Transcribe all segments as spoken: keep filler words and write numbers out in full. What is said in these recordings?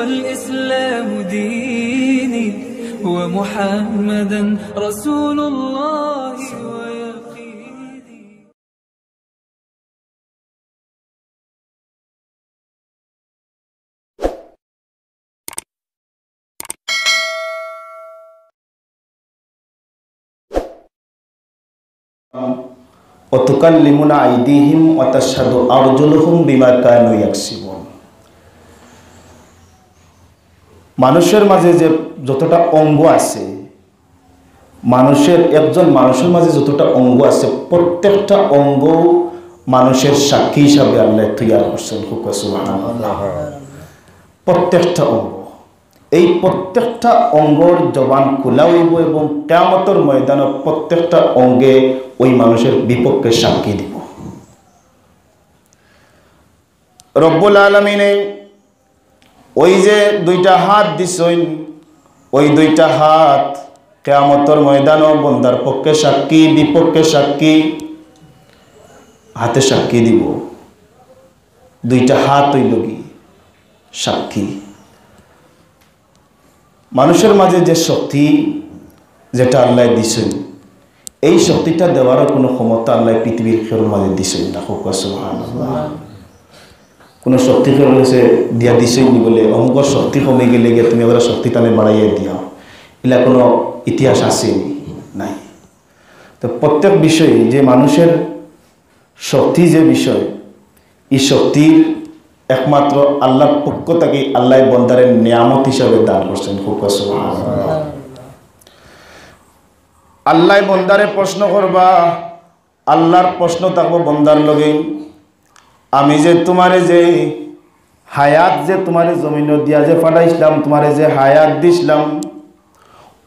الإسلام ديني ومحمدا رسول الله ويقيني. وتكلمنا أيديهم وتشهد أرجلهم بما كانوا يكسبون। মানুষের মাঝে যে যতটা অঙ্গ আছে, মানুষের, একজন মানুষের মাঝে যতটা অঙ্গ আছে, প্রত্যেকটা অঙ্গ মানুষের সাক্ষী হিসাবে আল্লাহ তৈয়ার করছেন। কউক্কা সুবহানাল্লাহ। প্রত্যেকটা অঙ্গ, এই প্রত্যেকটা অঙ্গর জবান খোলা অইবো এবং কিয়ামতর ময়দানে প্রত্যেকটা অঙ্গে ওই মানুষের বিপক্ষে সাক্ষী দিবো। রব্বুল আলামিনে ওই যে দুইটা হাত দিছইন, ওই দুইটা হাত কিয়ামতর ময়দানো বন্দার পক্ষে সাক্ষী, বিপক্ষে সাক্ষী, হাতে সাক্ষী দিবো। দুইটা হাত অইলোগি সাক্ষী। মানুষের মাঝে যে শক্তি, যেটা আল্লায় দিছইন, এই শক্তিটা দেওয়ারও কোনো ক্ষমতা আল্লায় পৃথিবীর কেউর মাঝে দিছইন না। কউক্কা সুবহানাল্লাহ। কোনো শক্তি কেউর গেছে দিয়া দিছইন নি বলে, "অমুকর শক্তি কমি গেলে গিয়া তুমি ওরা শক্তি তানে বাড়াইয়া দিও", ইলা কোনো ইতিহাস আছে নি? নাই। তো প্রত্যেক বিষয়ে যে মানুষের শক্তি যে বিষয়, এই শক্তির একমাত্র আল্লাহর পক্ষ থাকি আল্লায় বন্দারে নিয়ামত হিসাবে দান করছেন। কউক্কা সুবহানাল্লাহ। আল্লায় বন্দারে প্রশ্ন করবা, আল্লাহর প্রশ্ন থাকবো বন্দার লগে, "আমি যে তুমারে যে হায়াত, যে তুমারে জমিনো দিয়া যে পাঠাইছলাম, তুমারে যে হায়াত দিছলাম,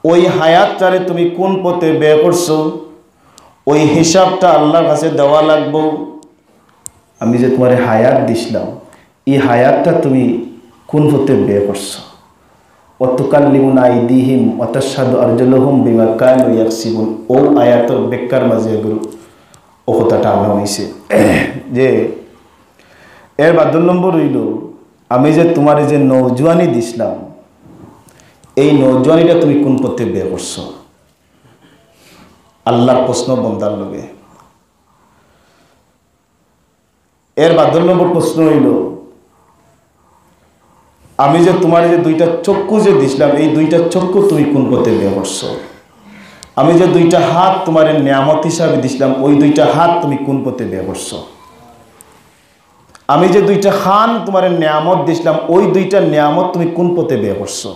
ওই হায়াতটারে তুমি কোন পথে ব্যয় করছো, ওই হিসাবটা আল্লাহর কাছে দেওয়া লাগবো।" আমি যে তুমারে হায়াত দিছলাম, ই হায়াতটা তুমি কোন পথে ব্যয় করছো? "ওয়া তুকাল্লিমুনা আইদিহিম ওয়া তাশহাদু আরজুলুহুম বিমা কানু ইয়াকসিবুন।" ও আয়াতর ব্যাখ্যার মাঝে এগুলো ও কথাটা আনা হইছে যে এর বাদর নম্বর অইলো, আমি যে তুমারে যে নওজোয়ানি দিছলাম, এই নওজোয়ানিটা তুমি কোন পথে ব্যয় করছো? আল্লাহর প্রশ্ন বন্দার লগে। এর বাদর নম্বর প্রশ্ন অইলো, আমি যে তুমারে যে দুইটা চক্ষু যে দিছলাম, এই দুইটা চক্ষু তুমি কোন পথে ব্যয় করছো? আমি যে দুইটা হাত তুমারে নিয়ামত হিসাবে দিছলাম, ওই দুইটা হাত তুমি কোন পথে ব্যয় করছো? আমি যে দুইটা কান তুমারে নিয়ামত দিছলাম, ওই দুইটা নিয়ামত তুমি কোন পথে ব্যয় করছো?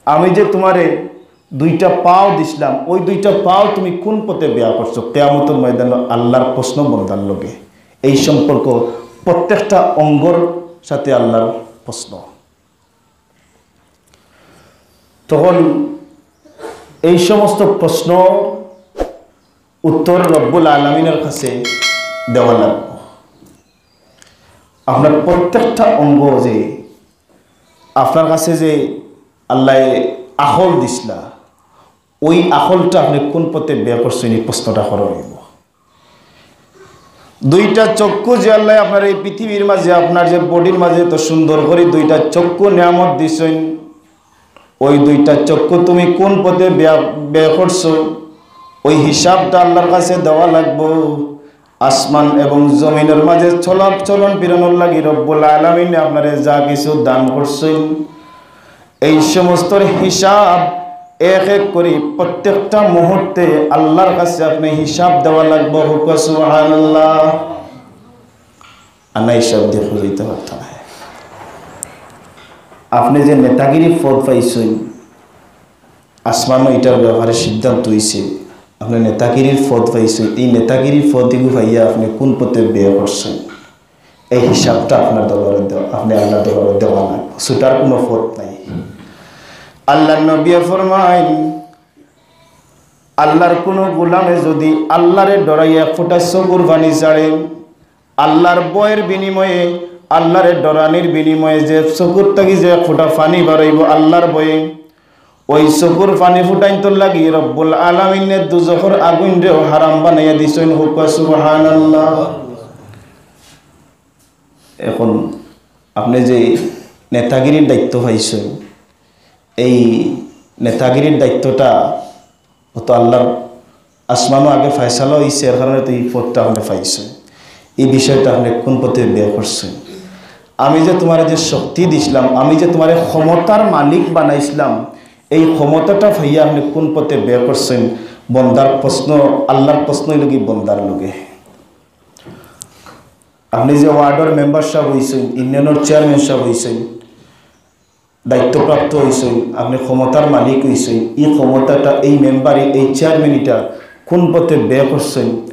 আমি যে তুমারে দুইটা পাও দিছলাম, ওই দুইটা পাও তুমি কোন পথে ব্যয় করছো? কিয়ামতর ময়দানে আল্লাহর প্রশ্ন বন্দার লগে। এই সম্পর্ক প্রত্যেকটা অঙ্গর সাথে আল্লাহর প্রশ্ন। তখন এই সমস্ত প্রশ্ন উত্তর রব্বুল আলামিনের কাছে দেওয়া লাগবো। আপনার প্রত্যেকটা অঙ্গ যে আপনার কাছে যে আল্লায় আকল দিছলা, ওই আকলটা আপনি কোন পথে ব্যয় করছেন, এই প্রশ্নটা করা অইবো। দুইটা চক্ষু যে আল্লায় আপনার এই পৃথিবীর মাঝে, আপনার যে বডির মাঝে এত সুন্দর করি দুইটা চক্ষু নিয়ামত দিছইন, ওই দুইটা চক্ষু তুমি কোন পথে ব্যয়, ব্যয় করছো, ওই হিসাবটা আল্লাহর কাছে দেওয়া লাগবো। আসমান এবং জমিনের মাঝে চলা-, চলন ফিরনর লাগি রব্বুল আলামিনে আপনারে যা কিছু দান করছইন, এই সমস্তর হিসাব এক এক করি প্রত্যেকটা মুহূর্তে আল্লাহর কাছে আপনি হিসাব দেওয়া লাগবো। কউক্কা সুবহানাল্লাহ। আনা হিসাব দিয়া খুঁজাইতে পারতা না। আপনি যে নেতাগিরি পদ পাইছইন, আসমানো ইটার ব্যাপারে সিদ্ধান্ত অইছে, আপনি নেতাগিরির পদ পাইছইন, এই নেতাগিরির পদ ইগু পাইয়া আপনি কোন পথে ব্যয় করছইন, এই হিসাবটা আপনার দরবারে দেওয়া, আপনি আল্লাহর দরবারে দেওয়া লাগবো। ছুটার কোনো পথ নাই। আল্লাহর নবী ফরমাইন, আল্লাহর কোনো গোলামে যদি আল্লাহরে ডরাইয়া এক ফোঁটা চকুর পানি ছাড়ে, আল্লাহর ভয়ের বিনিময়ে, আল্লাহরে ডরানির বিনিময়ে যে চকুর থাকি যে এক ফোঁটা পানি বারইবো আল্লাহর ভয়ে, ওই চকুর পানি ফুটাইন্তর লাগি রব্বুল আলামিনে দুজখর আগুনরেও হারাম বানাইয়া দিছইন। কউক্কা সুবহানাল্লাহ। এখন আপনে যে নেতাগিরির দায়িত্ব পাইছইন, এই নেতাগিরির দায়িত্বটা অতো আল্লার আসমানো আগে ফয়সালা অইছে, এর কারণে তো এই পদটা আপনে পাইছইন। এই বিষয়টা আপনে কুন পথে ব্যয় করছইন? আমি যে তুমারে যে শক্তি দিছলাম, আমি যে তুমারে ক্ষমতার মালিক বানাইছলাম, এই ক্ষমতাটা পাইয়া আপনে কুন পথে ব্যয় করছইন? বন্দার প্রশ্ন, আল্লার প্রশ্ন অইলো কি বন্দার লগে। আপনে যে ওয়ার্ডর মেম্বার সাব অইছইন, ইউনিয়নর চেয়ারম্যান সাব অইছইন, দায়িত্বপ্রাপ্ত অইছইন, আপনে ক্ষমতার মালিক অইছইন, ই ক্ষমতাটা, এই মেম্বারি, এই চেয়ারম্যানিটা কুন পথে ব্যয় করছইন,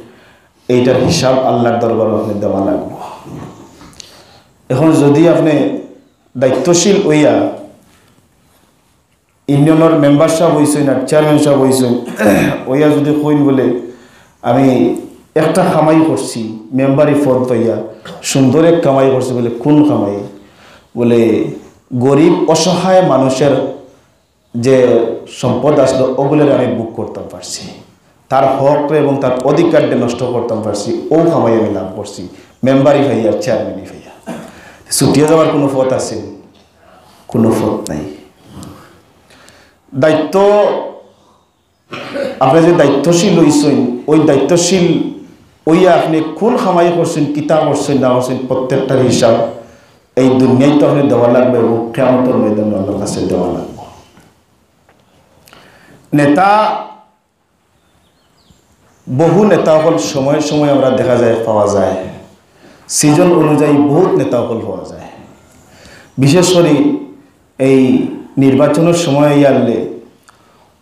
এইটার হিসাব আল্লার দরবারো আপনে দেওয়া লাগবো। এখন যুদি আপনে দায়িত্বশীল অইয়া ইউনিয়নর মেম্বার সাব অইছইন আর চেয়ারম্যান সাব অইছইন, অইয়া যুদি কইন বুলে, "আমি একটা কামাই করছি, মেম্বারি পদ পাইয়া সুন্দর এক কামাই করছি," বুলে, "কুন কামাই?" বুলে, "গরিব অসহায় মানুষের যে সম্পদ আছলো, অগুলারে আমি ভোগ করতাম পারছি, তার হকরে এবং তার অধিকাররে নষ্ট করতাম পারছি, অউ কামাই আমি লাভ করছি, মেম্বারি পাইয়া আর চেয়ারম্যানি পাইয়া।" ছুটিয়া যাওয়ার কুনু পথ আছে? কুনু পথ নাই। দায়িত্ব, আপনে যে দায়িত্বশীল অইছইন, অউ দায়িত্বশীল অইয়া আপনে কুন কামাই করছইন, কিতা করছইন, না করছইন, প্রত্যেকটার হিসাব এই দুনিয়াত তো আপনে দেওয়া লাগবো এবং কিয়ামতর ময়দানো আল্লার কাছে দেওয়া লাগবো। নেতা, বহু নেতা অকল সময়ে সময়ে আমরা দেখা যায়, পাওয়া যায়, সিজন অনুযায়ী বহুত নেতা অকল পাওয়া যায়। বিশেষ করি এই নির্বাচনর সময় আইলে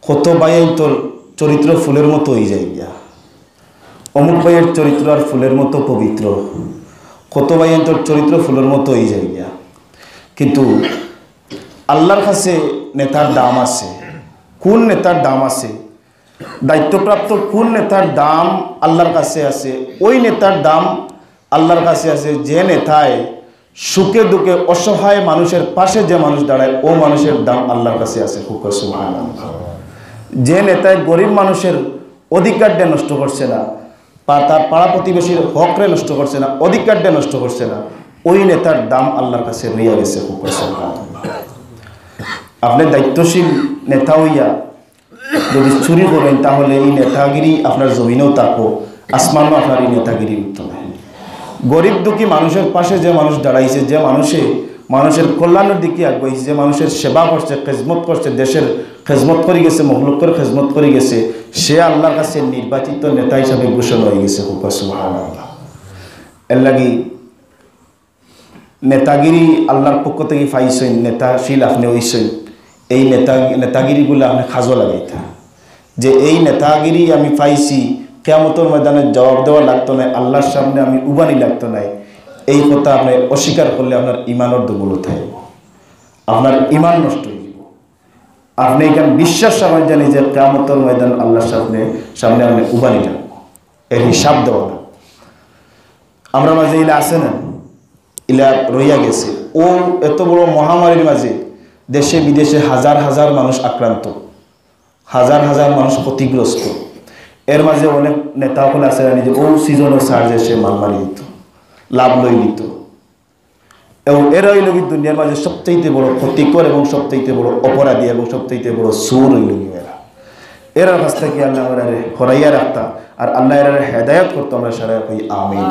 কত ভাইয়াইন্তর চরিত্র ফুলের মতো অইযায় গিয়া, অমুক ভাইয়ার চরিত্র আর ফুলের মতো পবিত্র, কত ভাইয়াইন্তর চরিত্র ফুলের মতো অইযায় গিয়া। কিন্তু আল্লার কাছে নেতার দাম আছে। কুন নেতার দাম আছে? দায়িত্বপ্রাপ্ত কুন নেতার দাম আল্লার কাছে আছে? অউ নেতার দাম আল্লার কাছে আছে, যে নেতায় সুখে দুঃখে অসহায় মানুষের পাশে যে মানুষ দাঁড়ায়, অউ মানুষের দাম আল্লার কাছে আছে। কউক্কা সুবহানাল্লাহ। যে নেতায় গরিব মানুষের অধিকাররে নষ্ট করছে না, পা-, তার পাড়া প্রতিবেশীর হকরে নষ্ট করছে না, অধিকাররে নষ্ট করছে না, অউ নেতার দাম আল্লার কাছে রইয়া গেছে। কউক্কা সুবহানাল্লাহ। আপনে দায়িত্বশীল নেতা অইয়া যুদি চুরি করইন, তাহলে এই নেতাগিরি আপনার জমিনেও থাকবো, আসমানো আপনার এই নেতাগিরি উঠতো নায়। গরিব দুঃখী মানুষের পাশে যে মানুষ দাঁড়াইছে, যে মানুষে মানুষের কল্যাণর দিকে আগুয়াইছে, যে মানুষের সেবা করছে, খেজমত করছে, দেশের খেজমত করি গেছে, মখলুকর খেজমত করি গেছে, সে আল্লার কাছে নির্বাচিত নেতা হিসাবে ঘোষণা অই গেছে। কউক্কা সুবহানাল্লাহ। এর লাগি নেতাগিরি আল্লার পক্ষ থাকি পাইছইন, নেতাশীল আপনে অইছইন, এই নেতা-, নেতাগিরিগুলা আপনে কাজো লাগাইতা। যে এই নেতাগিরি আমি পাইছি, কিয়ামতর ময়দানে জবাব দেওয়া লাগতো নায়, আল্লার সামনে আমি উবানি লাগতো নায়, এই কথা আপনে অস্বীকার করলে আপনার ইমানর দুর্বলতা অইবো, আপনার ইমান নষ্ট অইযিবো। আপনে ইখান বিশ্বাস রাখইন জানি যে কিয়ামতর ময়দান আল্লার সামনে, সামনে আপনে উবানি লাগবো, এর হিসাব দেওয়া লাগবো। আমরার মাঝে ইলা আছে না, ইলা রইয়া গেছে। অউ এত বড় মহামারীর মাঝে দেশে বিদেশে হাজার হাজার মানুষ আক্রান্ত, হাজার হাজার মানুষ ক্ষতিগ্রস্ত। এর মাঝে অনেক নেতা অকল আছে না, যে অউ সিজনর সার যে সে মাল মারি দিত, লাভ লই নিত। এবং এরা অইলো কি দুনিয়ার মাঝে সবচাইতে বড় ক্ষতিকর এবং সবচাইতে বড় অপরাধী এবং সবচাইতে বড় চোর অইলো কি এরা। এরার কাছ থাকি আল্লাহ আমরারে হরাইয়া রাখতা, আর আল্লাহ এরারে হেদায়েত করতো। আমরা সারা কই আমিন।